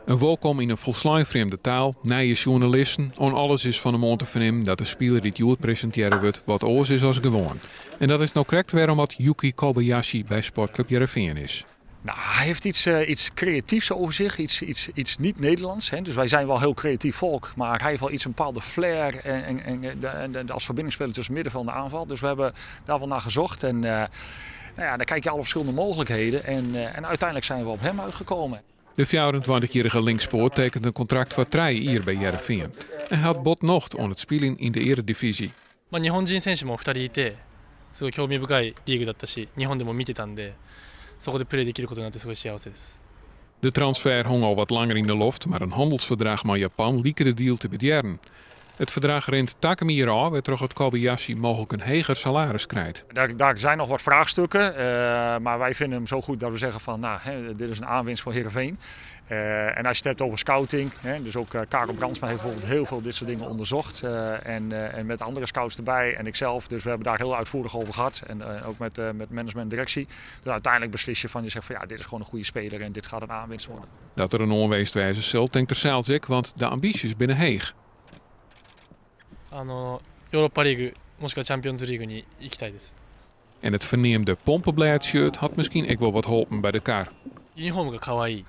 In wolkom yn in folslein frjemde taal, nije sjoernalisten, oan alles is fan 'e moarn te fernimmen dat de spiler dy't hjoed presintearre wurdt wat oars is as gewoan. En dat is no krekt wêrom at Yuki Kobayashi by Sportklup Hearrenfean is. Nou, hij heeft iets creatiefs over zich, iets niet Nederlands. Hè. Dus wij zijn wel heel creatief volk, maar hij heeft wel iets, een bepaalde flair en als verbindingsspeler tussen middenveld en de aanval. Dus we hebben daar wel naar gezocht en nou ja, dan kijk je alle verschillende mogelijkheden en uiteindelijk zijn we op hem uitgekomen. De 24-jarige linkspoot tekent in kontrakt foar 3 jier by Hearrenfean. En hat bot nocht oan it spyljen yn de earedivyzje. まあ、日本人選手も2人いて、すごい興味深いリーグだったし、日本でも見てたんで、そこでプレーできることになって、すごい幸せです。 De transfer hong al wat langer yn de loft, mar in hannelsferdrach mei Japan like de deal te bedjerren. It ferdrach rint takom jier ôf, wêrtroch't Kobayashi mooglik in heger salaris krijt. Daar zijn nog wat vraagstukken, maar wij vinden hem zo goed dat we zeggen van, nou, hè, dit is een aanwinst voor Heerenveen. En als je het hebt over scouting, hè, dus ook Karel Brandsma heeft bijvoorbeeld heel veel dit soort dingen onderzocht. En met andere scouts erbij en ikzelf. Dus we hebben daar heel uitvoerig over gehad. En ook met management en directie. Dus uiteindelijk beslis je van, je zegt van ja, dit is gewoon een goede speler en dit gaat een aanwinst worden. Dat er in oanwinst wêze sil, tinkt er sels ek, want de ambysjes binne heech. ヨーロッパリーグもしくはチャンピオンズリーグに行きたいです。 En it ferneamde pompeblêdshirt hat miskien ek wol wat holpen by de kar. ユニフォームが可愛い。